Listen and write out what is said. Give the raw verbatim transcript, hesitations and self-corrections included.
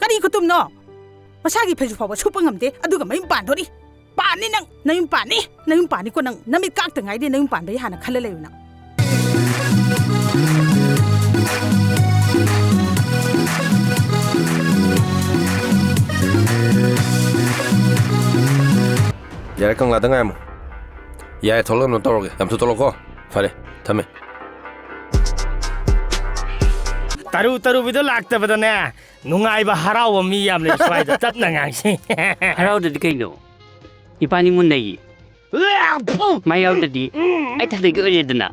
ꯀꯔꯤ ꯈꯨꯇꯨꯝꯅꯣ? ꯃꯁꯥꯒꯤ ꯐꯩꯖꯨꯞ ꯐꯥꯎꯕ ꯁꯨꯞꯄ ꯉꯝꯗꯦ, ꯑꯗꯨꯒ ꯃꯌꯨꯝ ꯄꯥꯟꯗꯣꯔꯤ꯫ ꯄꯥꯟꯅꯤ ꯅꯪ, ꯅꯌꯨꯝ ꯄꯥꯟꯅꯤ, ꯅꯌꯨꯝ ꯄꯥꯟꯅꯤꯀꯣ ꯅꯪ꯫ ꯅꯃꯤꯠ ꯀꯥꯛꯇ ꯉꯥꯏꯗꯤ ꯅꯌꯨꯝ ꯄꯥꯟꯕꯒꯤ ꯍꯥꯟꯅ ꯈꯜꯂ ꯂꯩꯌꯨ ꯅꯪ꯫ ꯌꯥꯔꯦ, ꯀꯪꯂꯥꯗ ꯉꯥꯏꯔꯝꯃꯣ꯫ ꯌꯥꯔꯦ, ꯊꯣꯛꯂꯛꯅꯕ ꯇꯧꯔꯒꯦ꯫ ꯌꯥꯝ ꯊꯨ ꯊꯣꯛꯂꯛꯑꯣꯀꯣ꯫ ꯐꯔꯦ, ꯊꯝꯃꯦ꯫ ꯇꯔꯨ ꯇꯔꯨꯕꯤꯗꯣ ꯂꯥꯛꯇꯕꯗꯅꯦ, ꯅꯨꯡꯉꯥꯏꯕ ꯍꯔꯥꯎꯕ ꯃꯤ ꯌꯥꯝ ꯂꯩ ꯁ꯭ꯋꯥꯏꯗ꯫ ꯇꯞꯅ ꯉꯥꯡꯁꯤ꯫ ꯍꯔꯥꯎꯗꯗꯤ ꯀꯩꯅꯣ? ꯏꯕꯥꯅꯤ ꯃꯨꯟꯅꯩꯌꯦ꯫ ꯃꯥ ꯌꯥꯎꯗ꯭ꯔꯗꯤ ꯑꯩ ꯊꯟꯗꯒꯤ ꯑꯣꯏꯔꯦꯗꯅ꯫